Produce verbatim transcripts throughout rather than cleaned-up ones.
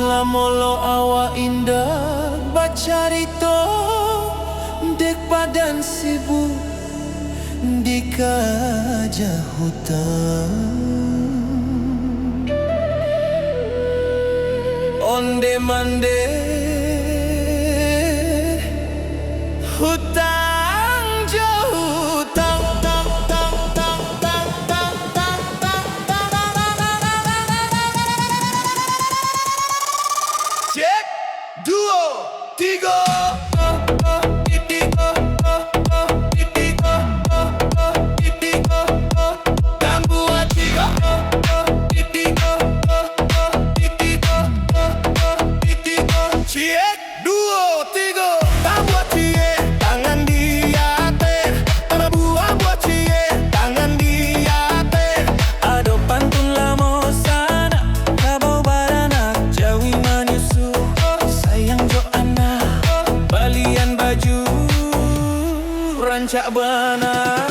Lamo lo awak indak bacarito, dek padan sibuk dikajah hutang. Onde mande hutang jo hutang. Cek, duo, tigo. Tambua tigo. Ciek, duo, tigo. Tambua ciek, tangan di ateh. Tambua ciek, tangan di ateh. Ado pantun lamo sanak, kabau baranak, jawi manyusu. Sayang jo anak, balian baju, rancak bana.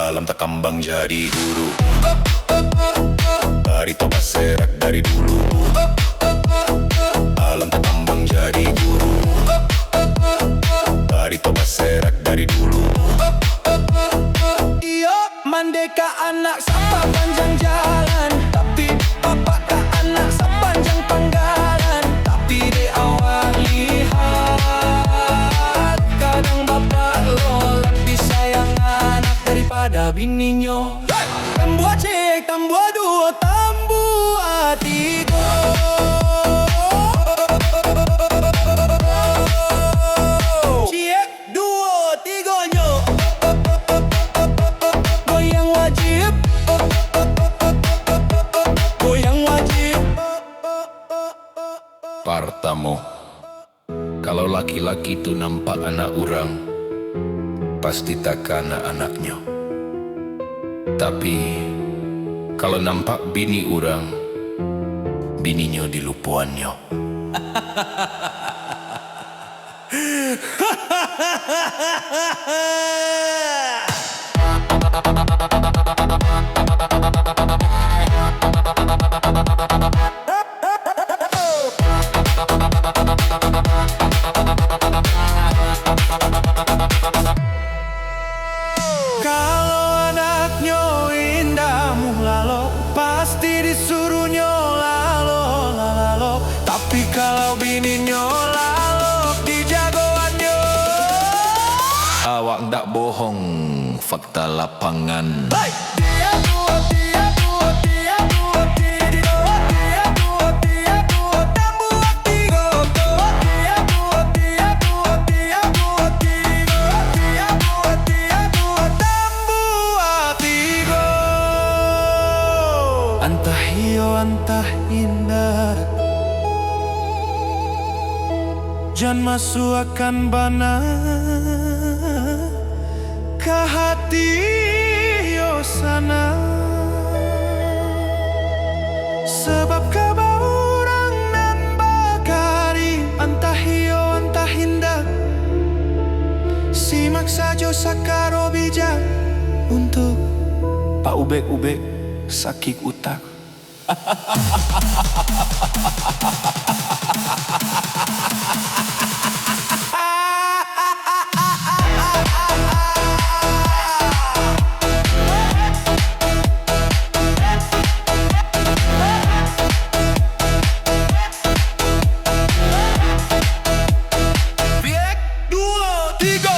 Alam takambang jadi guru. Barito baserak dari dulu. Alam takambang jadi guru. Barito baserak dari dulu. Iyo, mandeka anak sapapanjang jalan, tapi bapak ka anak sapanjang panggalan. Tapi dek awak lihat, kadang bapak lo labiah sayang anak daripada bininyo. Tambua ciek, tambua duo, tambua tigo. Ciek, duo, tigo, nyo. Goyang wajib. Goyang wajib. Partamo, kalau laki-laki tu nampak anak urang, pasti takana anaknyo. Tapi, kalau nampak bini urang, bininyo dilupoannyo. Kalau anaknyo indak mulalo, pasti disuruhnyo lalo, lalok. Tapi kalau bininyo lalok, dijagoannyo. Awak ndak bohong, fakta lapangan. Antah iyo, antah indak. Jan masuakkan bana ka hati yo sana. Sabab kaba urang nan bakari, antah iyo, antah indak. Simak sajo sakaro bijak untuak paubek-ubek sakik utak. Piek, duo, tigo.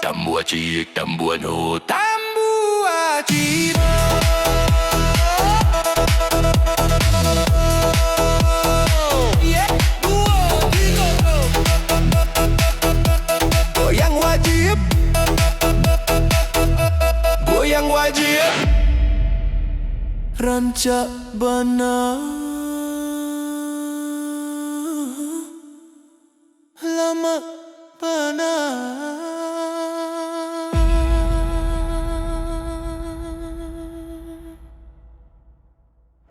Tambua ciek, tambua no, tambua ciek. Iyo, duo, tigo, go. Goyang wajib. Goyang wajib. Rancak bana.